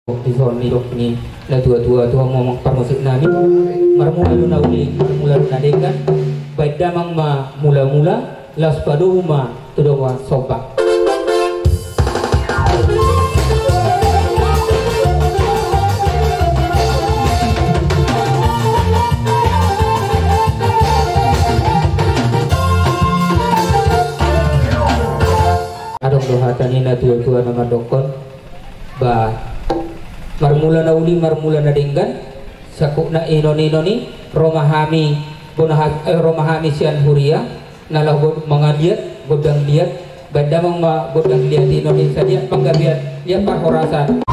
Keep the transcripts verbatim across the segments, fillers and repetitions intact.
Dison nidok ni natuatua tu hamu amang parmusik nami. Marmula do na uli, marmula do na denggan. Baen damang ma mulamula, laos padomu ma tu dongan somba. Adong do hata ni natuatua na mandokkon. Ba, marmula na uli, marmula na denggan. Sakukkuk na inoninon i, ro ma hami, bona ha-, eh, ro ma hami sian huria na laho go-, mangaliat, gondang liat. Baen damang ma gondang liat i, inoninon, sadiat panggabean, liat parhorasan.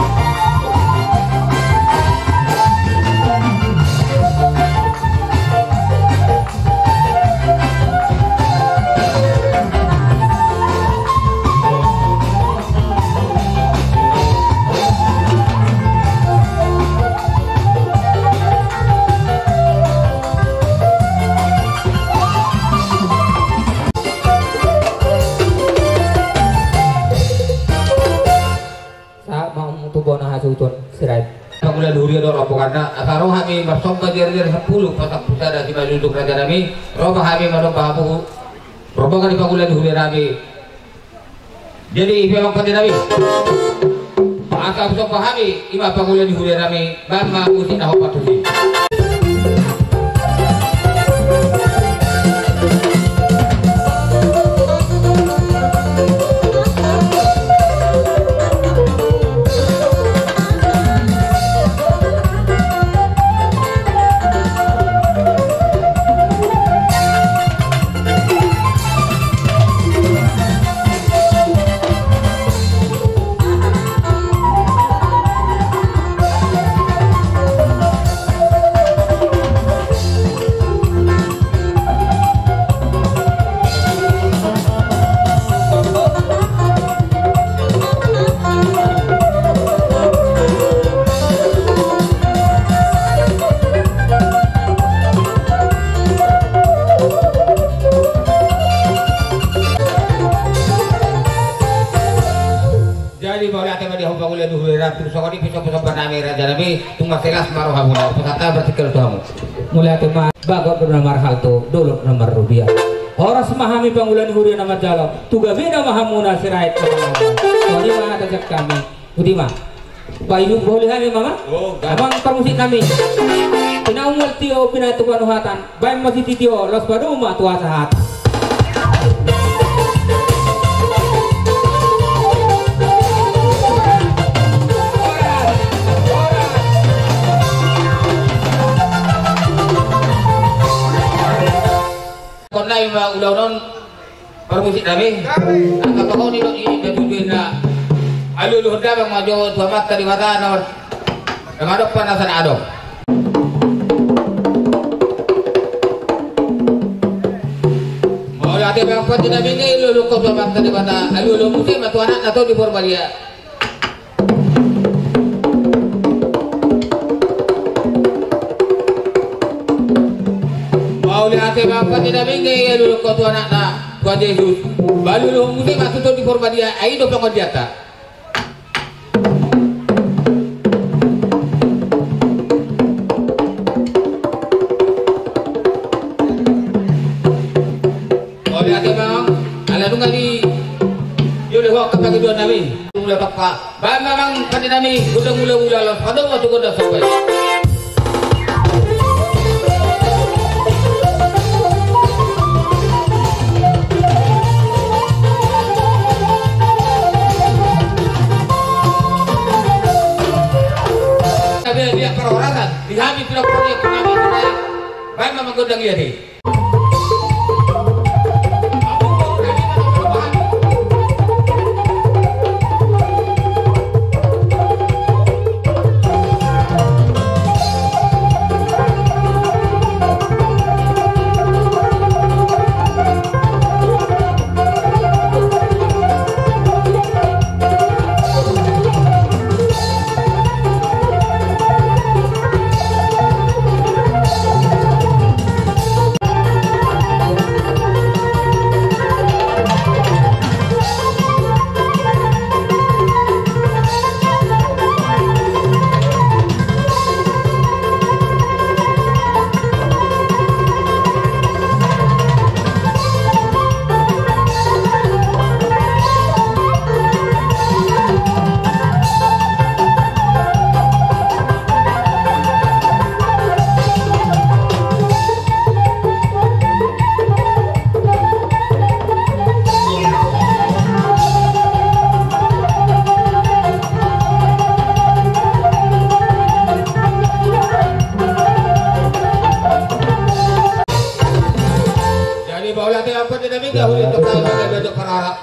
Sahat ma hamu tu bona hasuhuton, Sirait. Pangula ni huria do rombonganna, asa ro hami marsomba di ari sampulu, pasampulu sada simanjujung raja nami, ro ma hami manomba hamu, rombongan ni pangula ni huria nami. Jadi, i pe amang pande nami. Asa husomba hami, i ma pangula ni huria nami, baen ma musik na hombar tusi. Jadi, mauliate ma di hamu pangula ni huria nami, tung songon i pe somba-somba nami raja nami, tung marsilas ma rohamuna, pasahat hami marsikkil tu hamu. Mauliate ma, bagot do na marhalto, dolok do na marrupiah. Horas ma hami pangula ni huria na manjalo, tu gabena ma hamuna Sirait. Songon i ma hata sian hami. Botima. Paidung boholi hami ma. Oh, gabe. Amang parmusik nami. Pinaung mual tio, pinatupa nuhatan. Baen ma sitio, laos padomu ma tu hasahatan. Horas, horas. Konna i ma ulaon on. Parmusik nami, angka toko ni dok i na tujuanna. Alualuhon damang ma jo tu Amanta Debata na mar-, na manompa nasa na adong. Mauliate ma amang pande nami, nunga alualuhon ho tu Amanta Debata, alualuhon muse ma tu anakna Tondi Porbadia. Mauliate ma amang pande nami, nunga alualuhon ho tu anakna Tuhan Jesus. Alualuhon muse ma tu Tondi Porbadia, ai i do pangondianta. Mauliate ma amang, ala nunga di, di ule ho angka pangidoan nami. Mula pakka. Baen ma amang pande nami, gondang mulamula laos padomu ma tu gondang somba i. Gabe liat parhorasan, di hami pinompar ni ompunami Sirait. Baen ma amang gondang liat i.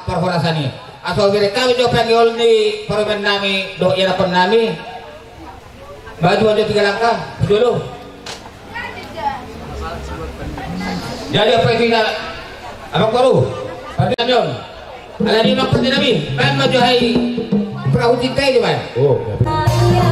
parhorasan i. Asa hubereng hami jo pangidoan ni parumaen nami dohot ianakkon nami. Maju, maju tiga langkah, maju dulu. Jadi apa itu ina? Abang baru. Pardongan. Ala ni ma pardongan nami. Baen ma jo hami perahu cinta i, baen. Oh, ya.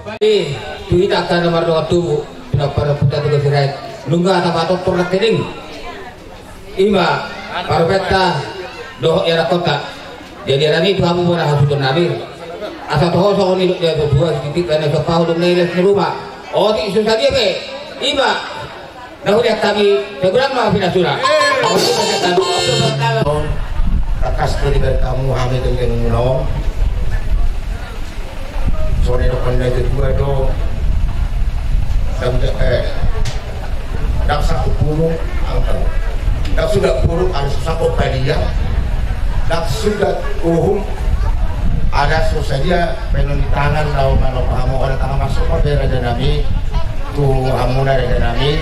Kembali tu hita angka na mardongan tubu, pinompar ni ompunta Tugas Sirait, nunga tapatortor nangkining. Ima parumaenta dohot ianakkonta. Jadi alani i tu hamu bona hasuhuton nami, asa toho songon nidok ni natuatua, sititi pe na so pahu dung na iles ni ruma. Otik so sadia pe. Ima na huliat hami, sai godang ma pinasuna. Tangkas do dibereng hamu hami tu tingki on. Songon na nidok ni natuatua do. Ndang, eh, ndang sangkup burung angka, ndang suda burung angka sangkup padia, ndang suda uhum angka so sadia. Baenon ni tangan laho manopa hamu, oda tangan masuk ma pe raja nami tu hamuna raja nami.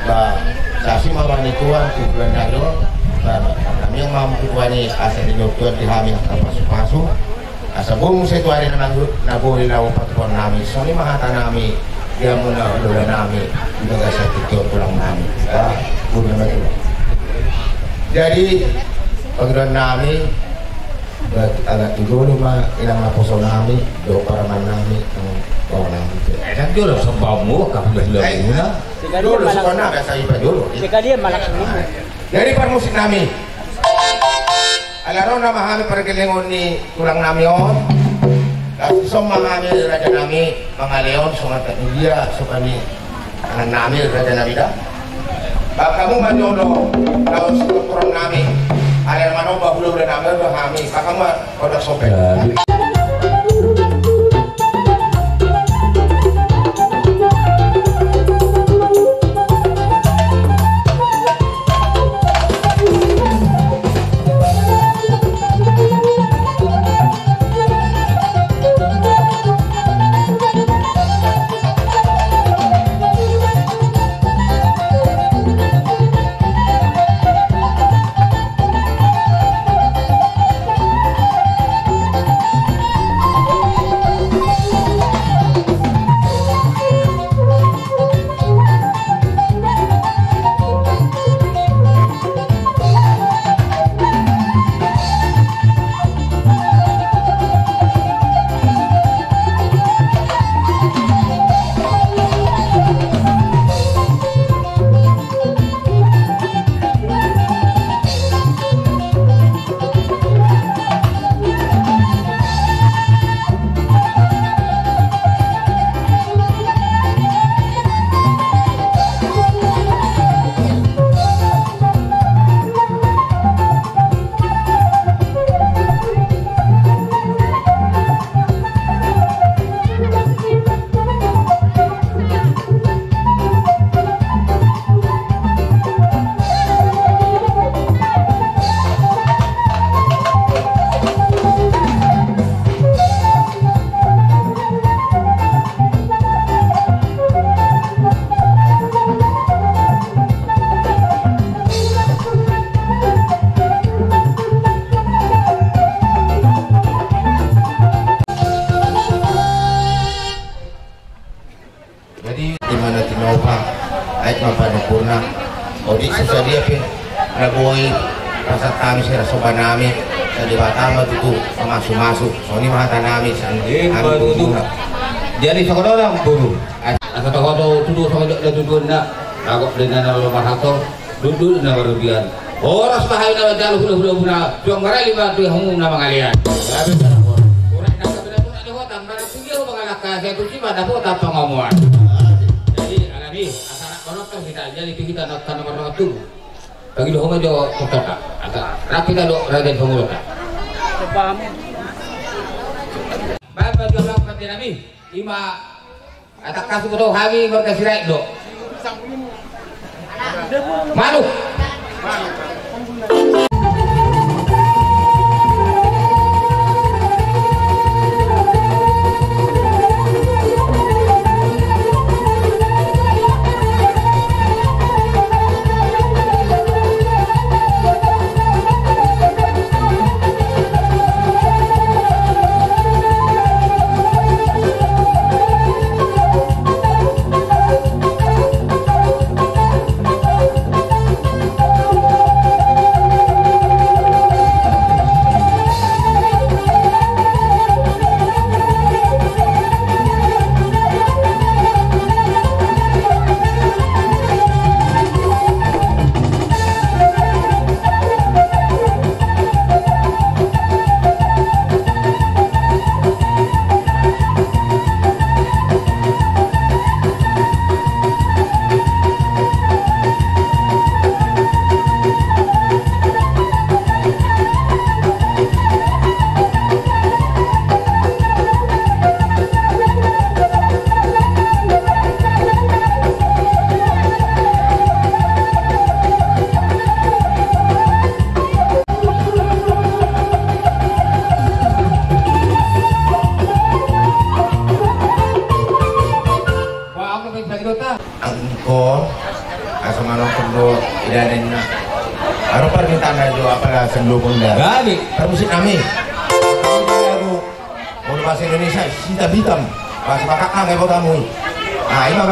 Ba, sasi ma bani Tuhan tu bulan na ro. Ba, nami ma mampu Tuhan i asa nidok Tuhan di hami angka pasupasu. Asa boi muse tu ari na manggo na boi laho patupaon nami, songon i ma hata nami di hamuna hulahula nami di bagasan tingki on tulang nami. Ah, boi ma tulang. Jadi pangidoan nami, agak tu jolo ma inang naposo nami dohot parumaen nami, nang parumaen nami. Eh, kan jolo sambammu ka hulahula muna. Jolo sukon nami asa i pa jolo. Jadi parmusik nami. Ala ro nama hami pargellengon ni tulang nami on. Laos dison ma hami raja nami mangalehon songon na dia songon ni tangan nami raja nami da. Baen hamu ma jolo laos tu toron nami. Ala na manomba hulahula nami do hami. Baen hamu ma. Aek ma panopurna. Otik so sadia pe na boi pasahat hami sian somba nami, sai Debata ma tutu mamasumasu. Songon i ma hata nami sian hami tutu. Jadi songon on ma boru. Asa taho do tutu songon i do tutu na. Agak dengan na loba hato. Duduk na baru biar. Horas ma hami na manjalo hulahula muna. Suang barali ma tu hamu na mangalean. Urat na sabena muna di hota, mana tu dia mangalangka, sai tusi ma dapotan pangomoan. Jadi alani asa na manonton hita, jadi tu hita na kan nomor satu. Bagi do homa jo kota. Asa rapi ta do raja di pangulota. Bapak jo bapak nami. Ima. Atap kasih betul hami marga Sirait do. Manuk. Angkon, asa manonton do idanen na. Aro parmintaan na jo apala sendok bunda. Gabe. Parmusik nami. Lagu, molo bahasa Indonesia, Sitam Hitam. Bahasa Batak, ah, nggak tahu tamu. Ah, ima.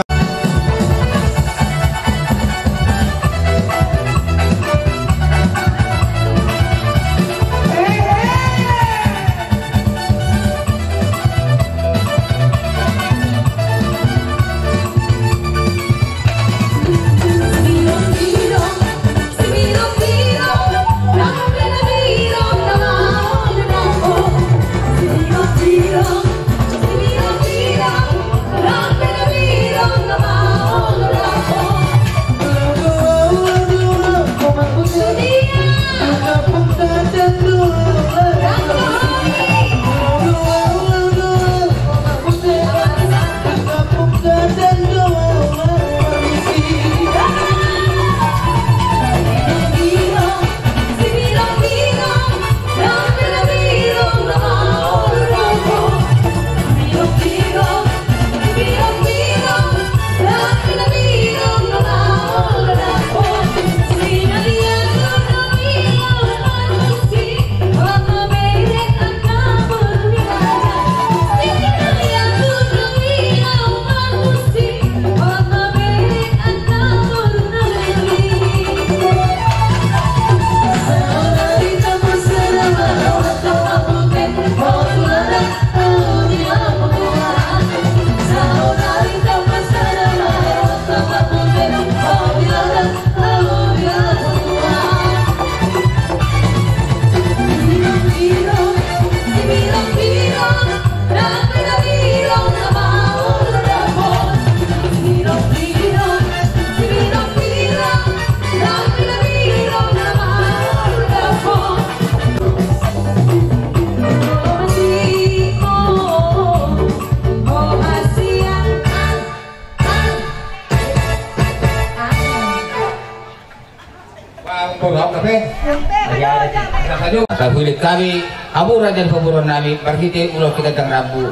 Asa huiling hami hamu raja ni pamoruon nami marhite ulos siganjang rambu.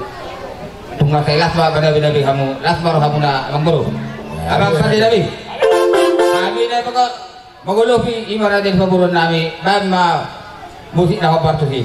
Tung mansai las ma manabi-nabi hamu, las ma rohamuna amangboru. Abang pande nami. Hami na pokok mangolopi ima raja ni pamoruon nami, baen ma musik na hombar tusi.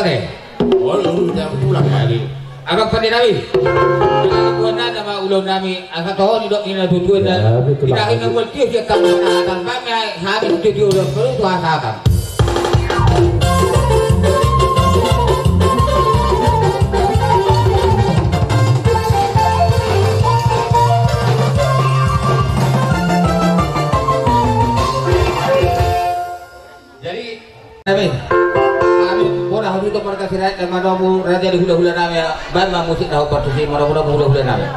Eh, olo, udah pulang lagi. Abang pande nami. Buana nama ulaon nami, asa toho didok ni na tutu na. Tidak hina buat dia dia kamu katakan, bang ya, habis itu dia udah perlu tuh katakan. Jadi, amin. Amin. Bona hami tu marga Sirait dan manomu raja di hula-hula nami, ya. Baen ma musik na hombar tusi, manomu hulahula nami.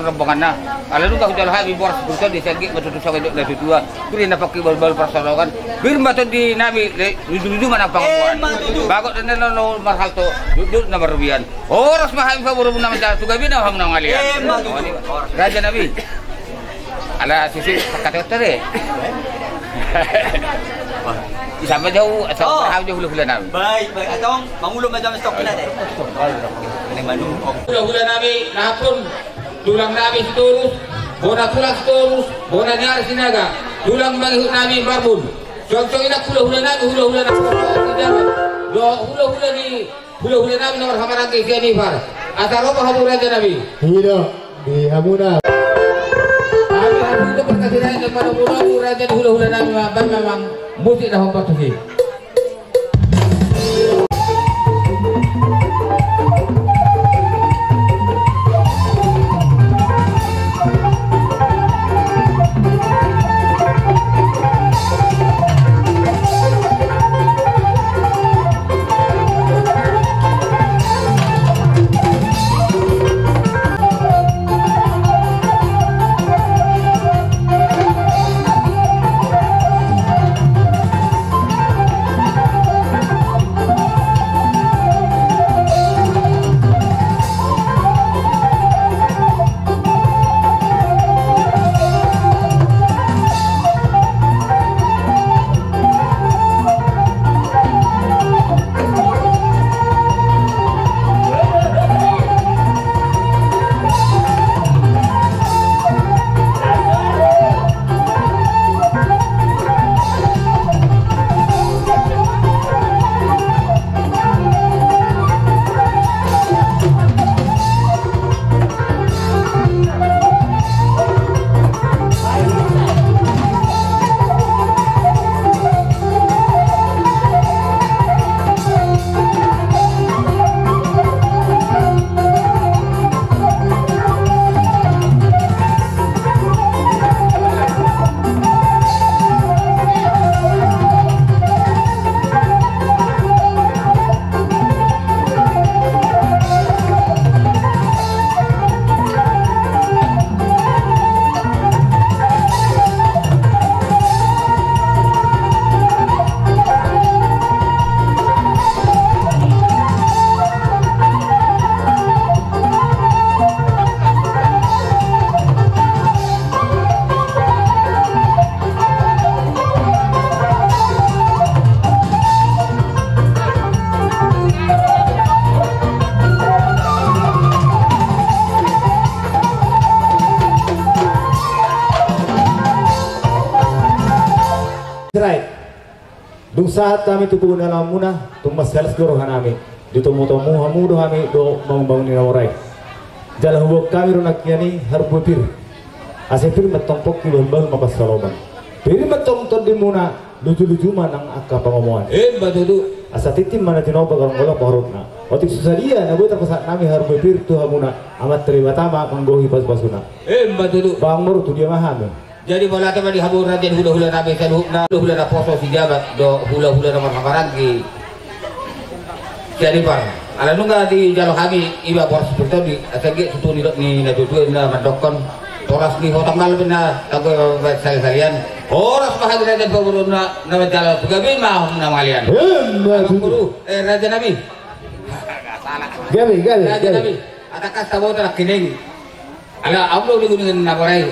Rombonganna. Ala nunga hujalo hami boras purta di segi matutu songon dok na tutua. Turi na pangki balbal parsarogan. Birma tondi nami le ludu-ludu manang pangamuan. Bagot dan nano marhalto duduk na marubian. Horas ma hami paboru na manjalo tu gabe na hami na ngalian. Raja nami. Ala sisi sakate oto de. Isama jau atau hau jau hula-hula nami. Baik, baik. Atau mangulo macam stok na de. Ini manu. Hula-hula nami napun tulang nami Sitorus, bona tulang Sitorus, bona ni ari Sinaga, tulang mangihut nami Marbun. Suang-suang inak hula-hula nami, hula-hula nami. Do hula-hula ni Hula-hula nami na marhamaranggi sian Ipar. Asa ro ma hamu raja nami. Ido di hamuna. Hami hamu tu perkasiraan dan manomu-nomu raja ni hula-hula nami ma bang memang musik na hombar tusi. Dung sahat hami tu pogu ni alamanmuna, tung mansai las do rohanami. Ditomutomu hamu do hami dohot mangunbangun ni na mora i. Jala huboan hami do nangkining i harbue pir. Asa pir ma antong pongki, bahulbahul ma pansalongan. Pir ma antong tondimuna, lujuluju ma nang angka pangomoan. Emma tutu. Asa tintin ma na tinopa, golanggolang pangarahutna. Otik so sadia na boi tarpasahat hami harbue pir tu hamuna, Amanta Debata ma manggohi pasupasuna. Emma tutu. Ba amang boru, tu dia ma hami? Jadi mauliate ma di hamu raja ni hulahulanami saluhutna, hulahulanami poso Sijabat dohot hulahula na marhahamaranggi Sianipar. Ala nunga dijalo hami, i ma boras pir tondi, asa anggiat tutu nidok ni natuatua na mandokkon, boras ni hotang na lobi na tanggo salisalian. Boras ma hami raja ni pamoruonna na manjalo tu gabe ma na mangalean. Emma tutu. Amang boru, eh, rajanami. Gabe, gabe, gabe. Rajanami. Asa tangkas taboto nangkining i. Ala aum do uling-uling na mora i.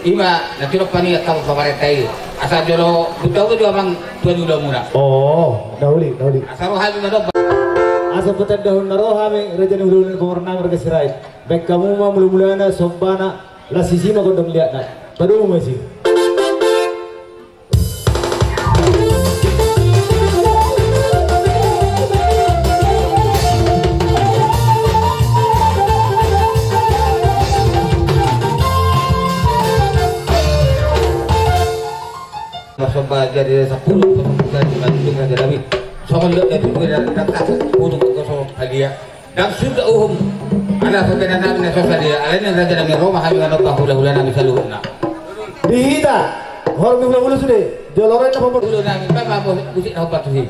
I ma na tinompa ni angka pamarenta i. Asa jolo buta uga jo amang tua ni ulaonmuna. Oh, na uli, na uli. Asa ro hami ma dohot. Asa patandahon na ro hami raja ni ulaon ni pamoruonnami marga Sirait. Baen hamu ma mulamulana, sombana, laos disi ma gondang liatna. Padomu ma disi. Marsomba jadi sampulu, jadi maju dengan jadi. Songon lihat dari gue dan tak tak, untuk kosong hadiah. Dang suda uhum. Ala so bere nami na so sadia, alani rajanami, ro ma hami mandokkon hulahulanami saluhutna. Di hita, horong ni hulahula sude, jolo ro na pamor. Hulahulanami, ba, ba, musik na hombar tusi.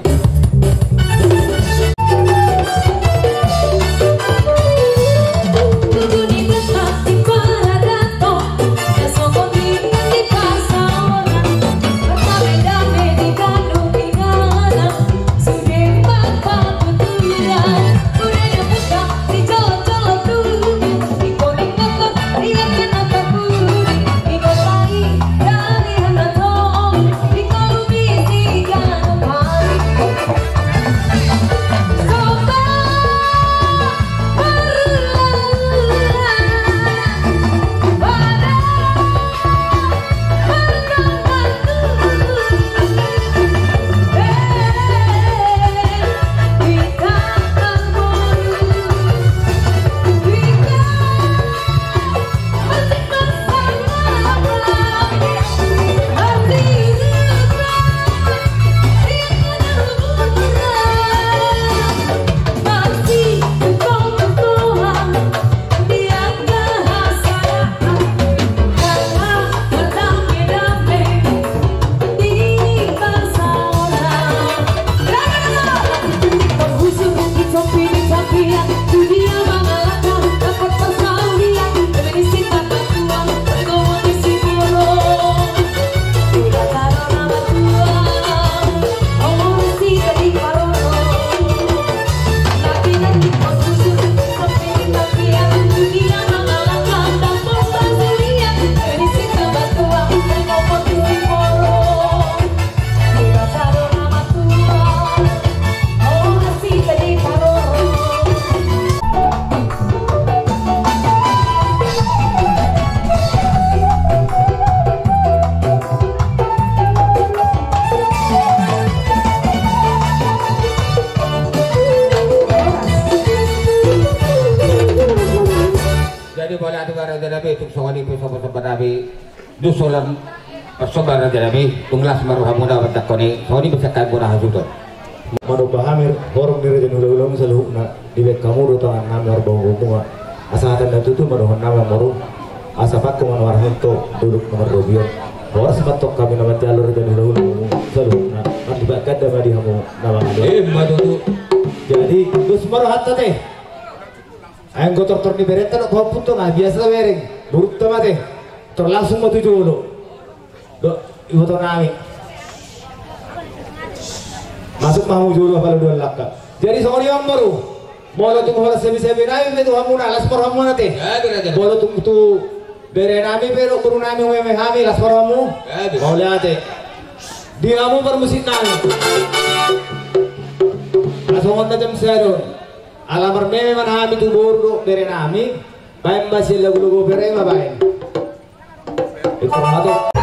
Jadi mauliate ma rajanami, tung songon i pe sombasombanami. Dung songon i ma rajanami, tung las ma rohamuna mandok songon i, songon i ma sian hami bona hasuhuton. Manomba hami horong ni raja ni hulahula saluhutna, dibaen hamu do tangannami marbangomuna. Asa hata na tutu ma dohononnami, amang boru. Asa pangku ma na marhunto, dolok na marrobi on. Horas ma antong hami na manjalo raja ni hulahula saluhutna. Marlipat ganda ma di hamu na mangalean. Emma tutu. Jadi dos ma rohanta ate. Ai anggo tortor ni berenta dohot pahompunta na biasa tabereng, borunta ma ate. Tor langsung ma tu jolo. Do, ibotonami. Masuk ma hamu jolo, apala dua langka. Jadi songon i, amang boru. Molo tung holan sabesabenami pe tu hamuna, las ma rohamuna ate. Gabe raja. Molo tung tu berenami pe dohot borunami meme hami, las ma rohamu. Gabe. Mauliate. Di hamu parmusiknami. Asa songon na jam sada on. Ala marmeme ma hami tu boru dohot berenami, baen ma sian lagu-lagu bere ma baen. Informator.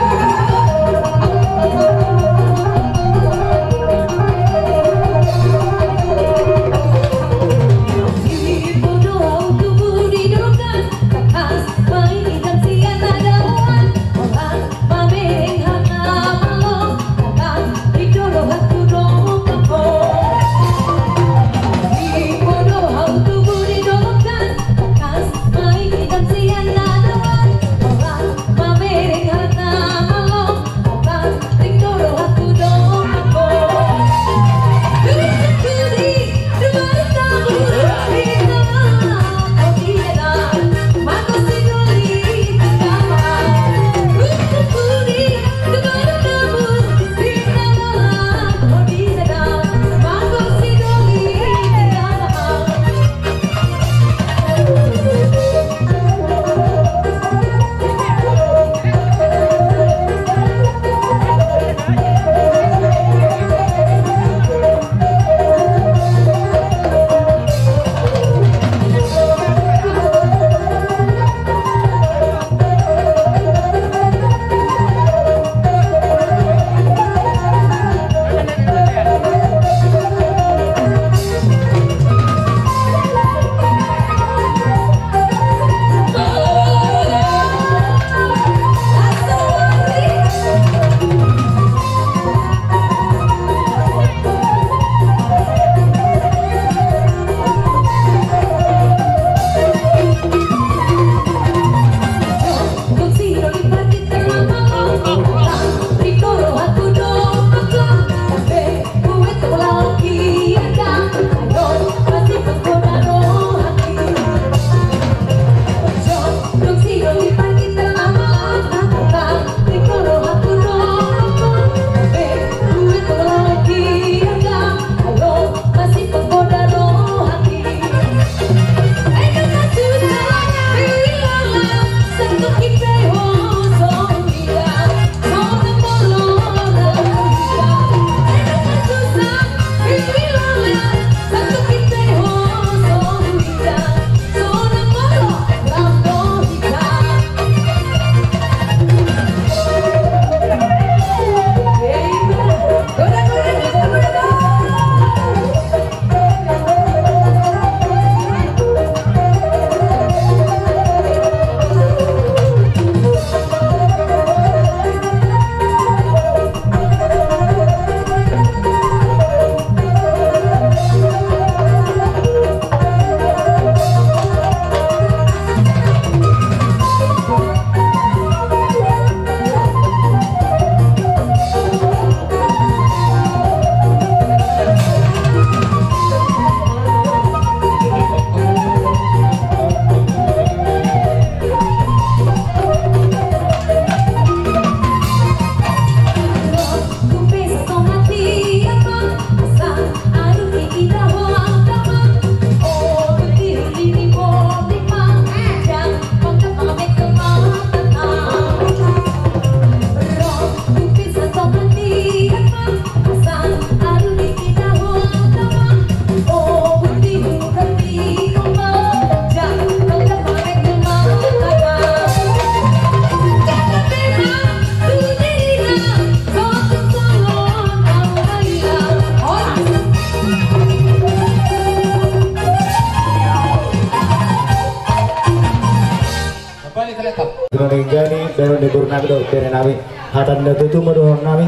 Nami do bere nami, hata ni na tutu ma dohonon nami.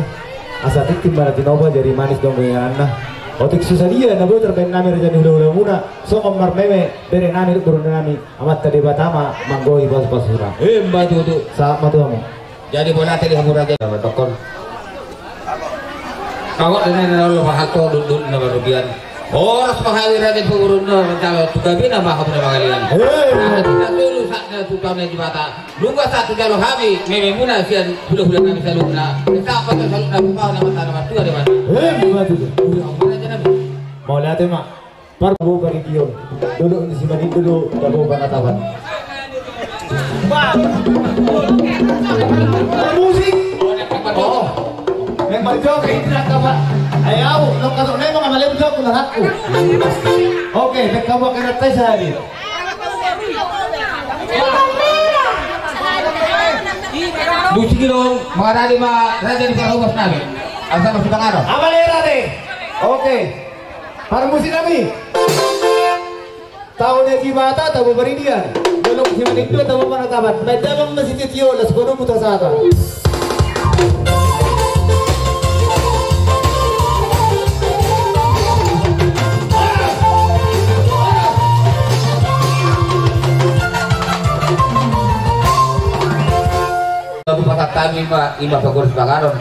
Asa tintin ma na tinopa, jari manis do ingananna. Otik so sadia na boi tarbaen nami raja ni hula-hula muna, songon marmeme bere nami dohot boru nami, Amanta Debata ma manggohi pasu-pasuna. Emma tutu. Sahat ma tu hamu. Jadi bola tadi hamu raja. Sama tokon. Kawak dengan lalu pahato duduk na barugian. Horas ma hami raja pangurun na, jalo tu gabe na maha puna mangalian. Hei. Nah, tidak dulu saatnya tu tahun yang jumata. Nunga saat tu jalo hami, meme muna sian hula-hula nami saluhutna. Kita apa tu saluhutna, buka nama tanah tua di mana. Hei, buka tu. Udah, apa raja nami? Mauliate ma. Parbo paridion, dolok ni si Manindo do, dabo panatapan. Musik. Oh. Memang joget tidak apa. Ayo, lo kata memang sama lem jok udah aku. Oke, baen hamu angka na tes hari. Dusi gilong, mangarade ma raja ni parhobas nami. Asa masuk tangano. Apa lera deh? Oke. Parmusik nami. Taon ni Debata, tabo paridian. Dolok si Manindo, tabo panatapan. Baen damang ma sitio-tio, las kono putar sata. Lagu patat kami ma, ima pagoris panganon.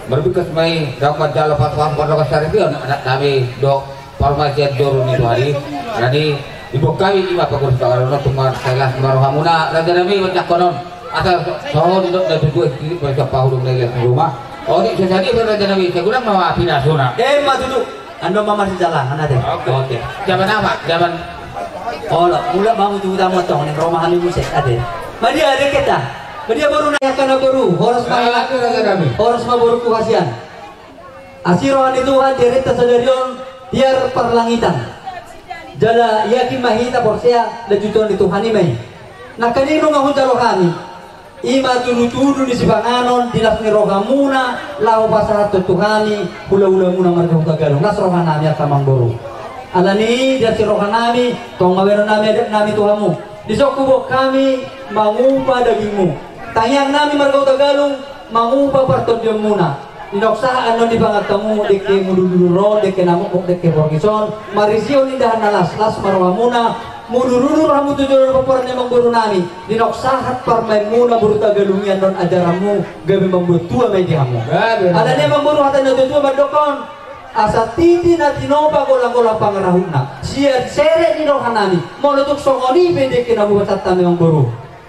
Marbingkas ma i, dang manjalo pasu-pasu pardongan saripeon, anak nami, dok. Parmasian doru ni Tuhan i, jadi dibuat kami ima pagoris panganon, cuma sailas ma rohamuna raja nami manjangkonon. Asal songon dok na tutu es kiri, paisa pahulung na ilas rumah. Otik so sadia raja nami, sai godang ma pinasuna. Emma tutu. Ando ma marsijalangan ate. Oke. Oke. Zaman apa? Zaman. Olo, mula bangun tu utama tong ning rumah kami musik ate. Madia ate kita. Madia boru na, angka na boru. Horas ma. Ah, itu raja nami. Horas ma boru ku hasian. Asi roha ni Tuhan di ari sadari on, tiar parlangitan. Jala yakin ma hita porsea, lanjuton ni Tuhan i ma i. Nangkaning nunga hujalo hami, ima tudu-tudu ni sipanganon di las ni rohamuna, laho pasahathon tu hami, hula-hulamuna marga Hutagalung, las rohanami angka amangboru. Alani i, di las ni rohanami, tong ma baenon nami adat nami tu hamu. Dison huboan hami mangupa dagingmu. Tangiang nami marga Hutagalung, mangupa partondionmuna. Ninok sahat annon dipangan hamu, dengke mudur-udur on, dengke na mokmok, dengke porgis on, marisihon indahan na las, las ma rohamuna, mudur-udur hamu tu jolo ni pomparan ni amangboru nami, ninok sahat parmaenmuna boru Hutagalung i annon ajaranmu, gabe mambuat tua ma i di hamu. Gabe. Alani i amangboru hata ni na tua-tua mandok on, asa titi na tinopa golang-golang pangarahutna, sian serep ni roha nami, molo tung songon i pe dengke na huboan hami amangboru.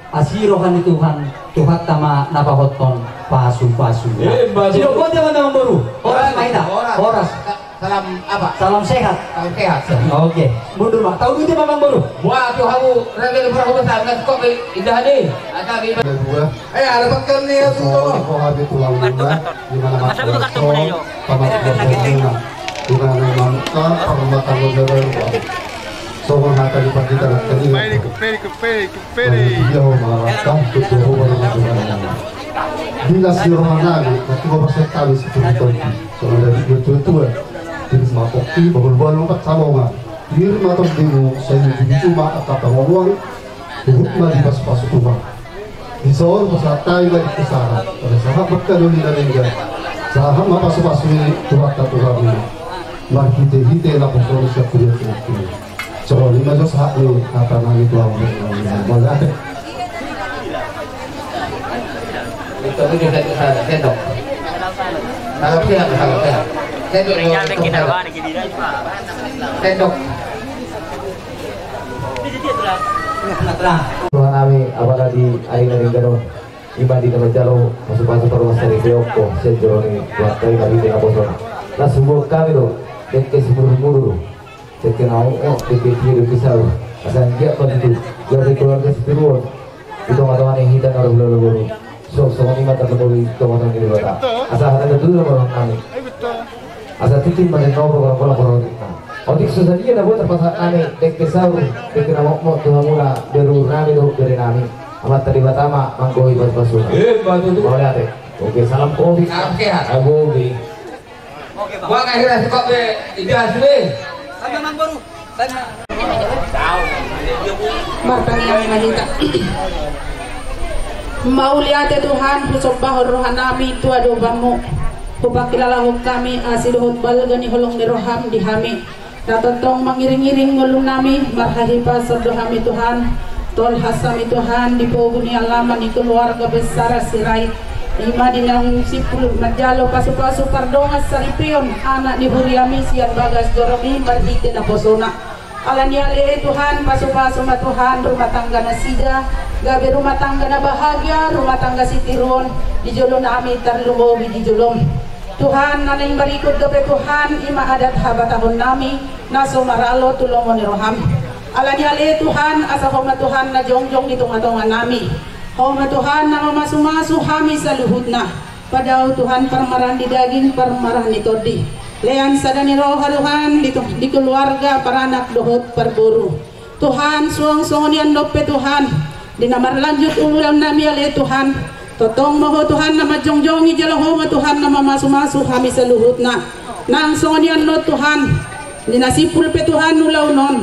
Asi roha ni Tuhan, Tuhanta ma na pahothon pasu-pasu. Eh, bagus. Sidok bote ma amangboru. Horas ma hita. Horas. Horas. Sa-, salam apa? Salam sehat. Salam sehat. Oke. Mundur ma. Tau duti ma amangboru. Buat tu hamu raja ni parhobas, nunga singkop be indahan i. Ada be. Dua. Eh, ada pakan ni ya, tuh. Ko habi tulang muna, di mana mas. Pamat bertemu. Di mana memang tak permata modern. Songon hata ni pandita na tadi. Pede, pede, pede. Dia ho mangalangka, tu Jahowa na mangalangka. Di las ni roha nami, na tua parsek kami situ di tondi. Songon dari tua-tua. Di las ma pokki, bahul-bahul ma pansalongan. Di rumah tondimu, sai hujuju ma angka pangomoan, huhut ma dipasu-pasu Tuhan. Dison pasahat hami ma dengke sahat. Pada sahat ma angka doli na denggan. Sahat ma pasu-pasu ni Tuhanta tu hami. Marhite-hite naposo ni sian huria ni Tuhan. Songon i ma jo sahat ni hata nami tu hamu. Mauliate. Sendok. Salam sehat, salam sehat. Sendok. Sendok. Tuhan nami, apala di ari na denggan on. Ima di na manjalo pasu-pasu parmasaripeon sian joro ni Tuhanta i, marhite naposona. Las huboan hami do dengke simudur-mudur, dengke na mokmok, dengke tio, dengke saur. Asa anggiat ma tutu gabe keluarga sitiruon di tonga-tonga ni hita na marhula-hula boru. Songon i ma tarlumobi di tonga-tonga ni Debata. Asa hata na tutu ma roha nami. Asa tintin ma na tinopa golang-golang pangarahutna. Otik so sadia na boi tarpasahat nami, dengke saur, dengke na mokmok tu hamuna, berur nami dohot bere nami. Amanta Debata ma manggohi pasu-pasuna. Eh, bagus tu. Mauliate. Oke, salam kopi. Salam sehat. Abobi. Buat akhirnya si kopi, indahan sude. Martangiang ma hita. Mauliate Tuhan, husombahon rohanami tu adopanMu. Hupangkilalahon hami asi dohot balga ni holong ni rohaM di hami. Na tongtong mangiringiring ngolunami, marhahipason do hami Tuhan. Tolhas hami Tuhan di pogu ni alaman ni keluarga besar Sirait. I ma di naung simpul manjalo pasupasu pardongansaripeon anak ni huriaMi sian bagas joroMi marhite naposona. Alani i ale Tuhan, pasupasu ma Tuhan rumah tangga nasida, gabe rumah tangga na bahagia, rumah tangga sitiruon di jolonami tarlumobi di joloM. Tuhan, na naeng marikut dope Tuhan, i ma adat habatahonnami na so maralo tu lomo ni rohaM. Alani i ale Tuhan, asa Ho ma Tuhan na jongjong di tongatonganami. Ho ma Tuhan na mamasumasu hami saluhutna. Padao Tuhan parmaraan ni daging, parmaraan ni tondi. Lean sada ni roha Tuhan di, di keluarga, paranak dohot parboru. Tuhan, suang songon i annon pe Tuhan, di na marlanjut ulaonnami ale Tuhan. Tongtong ma Ho Tuhan na manjongjongi, jala Ho ma Tuhan na mamasumasu hami saluhutna. Nang songon i annon Tuhan, di na simpul pe Tuhan ulaon on,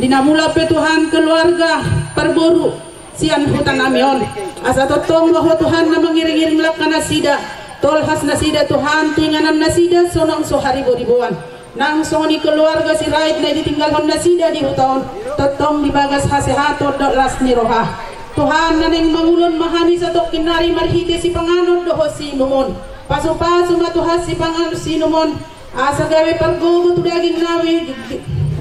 di na mulak pe Tuhan keluarga, parboru sian hutanami on. Asa tongtong ma Ho Tuhan na mangiringiring langka nasida, tolhas nasida Tuhan tu inganan nasida sonang so hariboriboan. Nang songon i keluarga Sirait na ditinggalhon nasida di huta on, tongtong di bagas hasehaton dohot las ni roha. Tuhan, na naeng mangulon ma hami satongkin nari marhite sipanganon dohot siinumon. Pasupasu ma Tuhan sipanganon siinumon. Asa gabe pargogo tu dagingnami,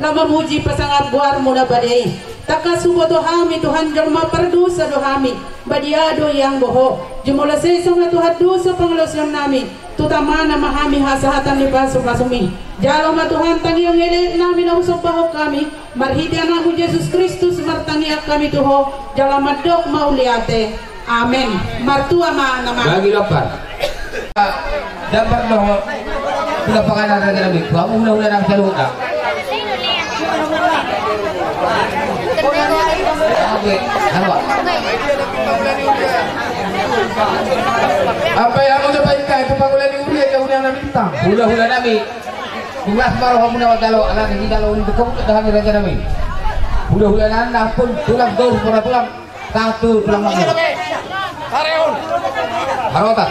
laho mamuji pasangap goarMu na badia i. Tangkas huboto hami Tuhan jolma pardosa do hami, badia do ianggo Ho. Jumolo sesa ma Tuhan dosa pangalaosionnami, tu Tamana ma hami hasahatan ni pasupasuMi. Jalo ma Tuhan tangiang elekelnami na husombahon hami, marhite AnakMu Jesus Kristus martangiang hami tu Ho, jala mandok mauliate. Amen. Martua ma nama. Bagi lapar. Dapat dohot. Sudah panganan raja nami. Kamu hulahula nang saluhutna. Oke, apa? Apa yang mau dapat ikan itu pangula di uri aja udah nami tang. Hulahula nami. Tugas baru kamu nama galo, anak di galo untuk kamu ketahan raja nami. Hulahula nang pun tulang dos pernah tulang. Satu tulang mangga. Harotas.